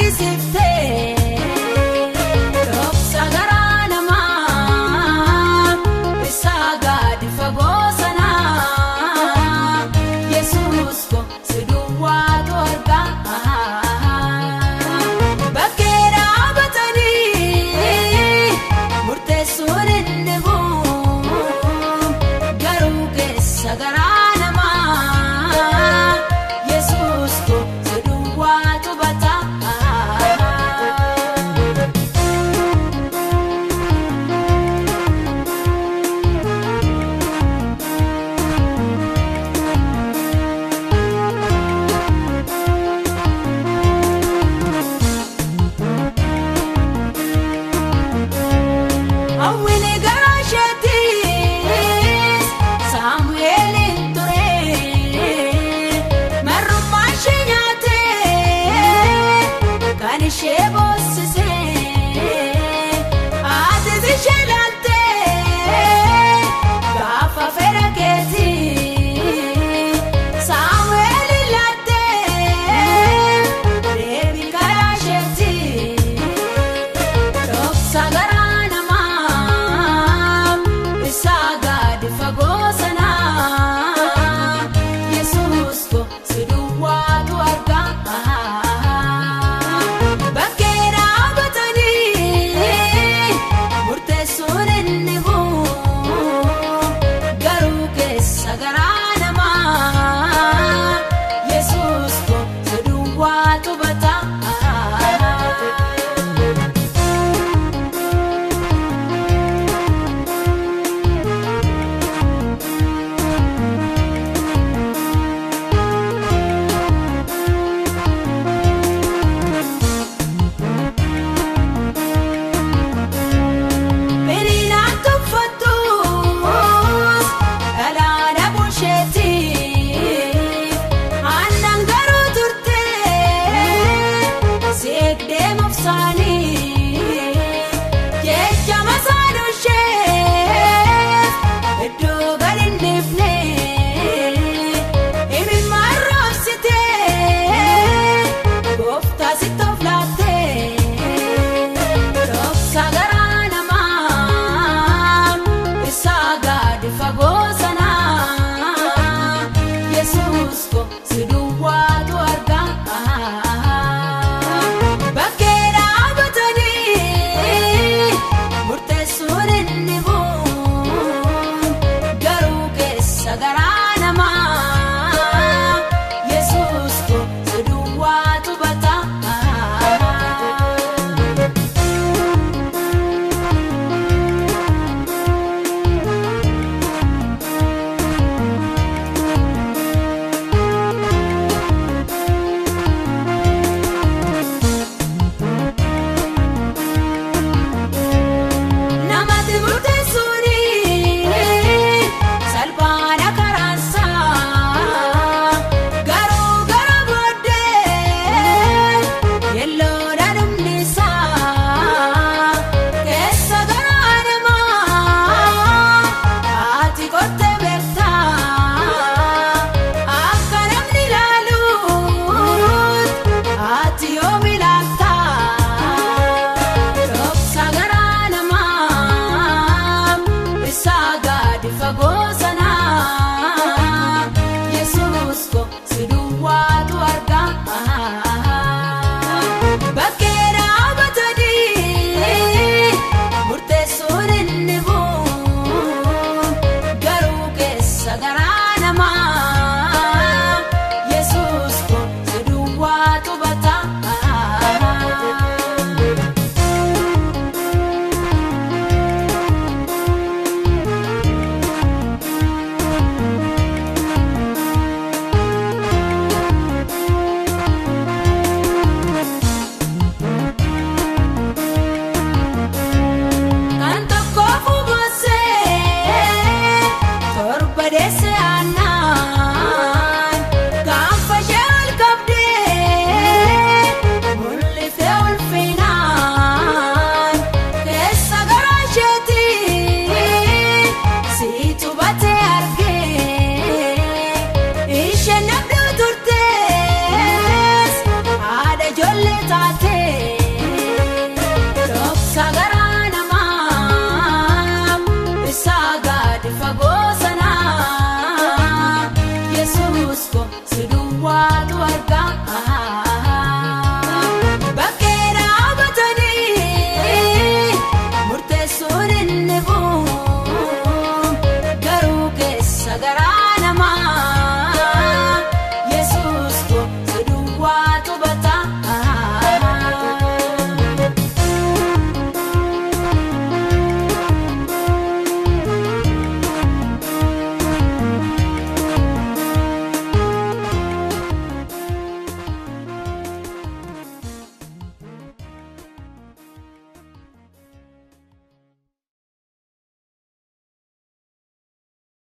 Argisiiftee dhoksa garaa namaa isaa gadi fagoo sanaa Yesuus ko si duwwaatu argaa. Bakkee dhaabatanii murteessuun hin dhibu garuu keessa garaa namaa Yesuus ko si duwwaatu bataa. Hawwini garaa isheetiis Saamu'eeliin ture marrummaa ishee nyaatee kan ishee boossise haatis ishee laaltee gaafa fedha keetii Saamu'eeliin laaltee deebii karaa isheetii. Dhoksa garaa namaa isaa gadi fagoo sanaa Yesuus ko si duwwaatu argaa. Bakkee dhaabatanii murteessuun hin dhibu garuu keessa garaa namaa Yesuus ko si duwwaatu bataa. Firiinaan tuffattuus dhalaana busheetti aannan garuu turtee seegdee mofsaanii jecha masaanuu isheef iddoo gadi hin dhiifne imimmaan roobsitee gooftaa sitti of laattee. Dhoksa garaa namaa isaa gadi fagoo sanaa Yesuus ko si duwwaatu argaa. Bakkee dhaabatanii. Qofaatu argaa.